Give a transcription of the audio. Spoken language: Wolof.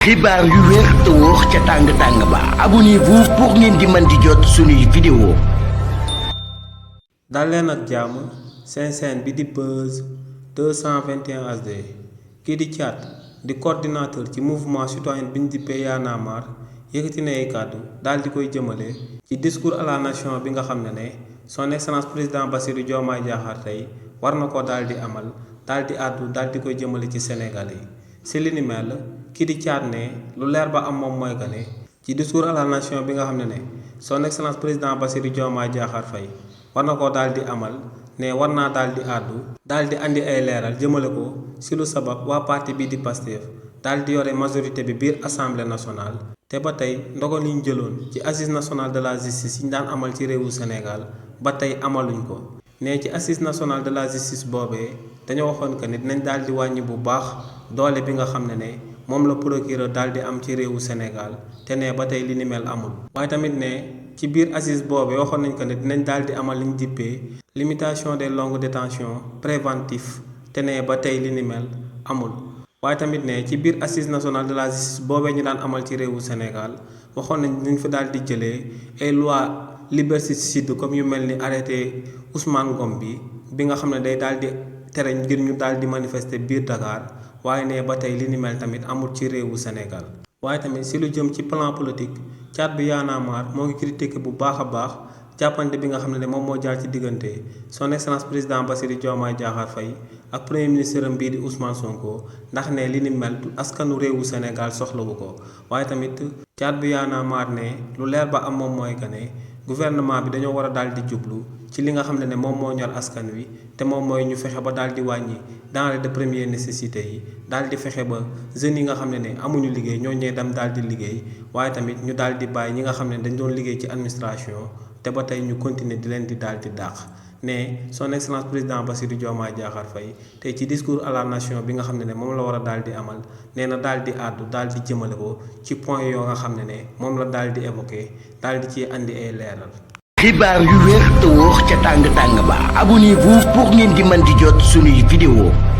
xibaar yu wér te wóor ca tàng ba abonnez-vous pour ngeen di mën di jot suñuy vidéo. dal leen ak jàmm seen chaîne bi di Buzz 221 HD kii di Thiat di coordinateur ci mouvement citoyen bi ñu dippee Y'en a marre yëkkati na ay kàddu daal di koy jëmale ci discours à la nation bi nga xam ne son excellence président Bassirou Diomaye Diakhar Faye war na ko daal di amal daal di àddu daal di koy jëmale ci Sénégal yi si li ni mel kii di Thiat ne lu leer ba am moom mooy que ne ci discours à la nation bi nga xam ne son excellence président Bassirou Diomaye Diakhar Faye war na koo daal di amal ne war naa daal di àddu daal di andi ay leeral jëmale ko si lu sabab waa parti bii di Pastef daal di yore majorité bi biir assemblée nationale te ba tey ndogal yi ñu jëloon ci assise nationale de la justice yi ñu daan amal ci réewu Sénégal ba tey amaluñ ko ne ci assise nationale de la justice boobee dañoo waxoon que ne dinañ daal di wàññi bu baax doole bi nga xam ne moom la procureur daal di am ci réewu Sénégal te ne ba tey li ni mel amul waaye tamit ne ci biir assise boobee waxoon nañ ko ne dinañ daal di amal li ñu dippee limitation des longues détentions préventif te ne ba tey li ni mel amul waaye tamit ne ci biir assise nationale de la justice boobee ñu daan amal ci réewu Sénégal waxoon nañ dinañ fa daal di jëlee ay loi liberticide comme yu mel ni arrêté Ousmane Ngom bi nga xam ne day daal di tere ngir ñu daal di manifester biir Dakar waaye ne ba tey li ni mel tamit amul ci réewu Sénégal waaye tamit si lu jëm ci plan politique Thiat bi Y'en a marre moo ngi critiqué bu baax a baax jàppante bi nga xam ne moom moo jaar ci diggante son excellence président Bassirou Diomaye Diakhar Faye ak premier ministre am bii di Ousmane Sonko ndax ne li ni mel askanu réewu Sénégal soxlawu ko waaye tamit Thiat bi Y'en a marre ne lu leer ba am moom mooy que ne gouvernement bi dañoo war a daal di jublu ci li nga xam ne moom moo ñor askan wi te moom mooy ñu fexe ba daal di wàññi denrées de première nécessité yi daal di fexe ba jeunes yi nga xam ne amuñu liggéey ñoo ñee dem daal di liggéey waaye tamit ñu daal di bàyyi ñi nga xam ne dañ doon liggéey ci administration te ba tey ñu continuer di leen di daal di dàq ne son excellence président Bassirou Diomaye Diakhar Faye te ci discours à la nation bi nga xam ne moom la war a daal di amal nee na daal di àddu daal di jëmale ko ci point yoo nga xam ne moom la daal di évoqué daal di ci andi ay leeral. xibaar yu wér te wóor ca tàng ba abonnez-vous pour ngeen di mën di jot suñuy vidéo.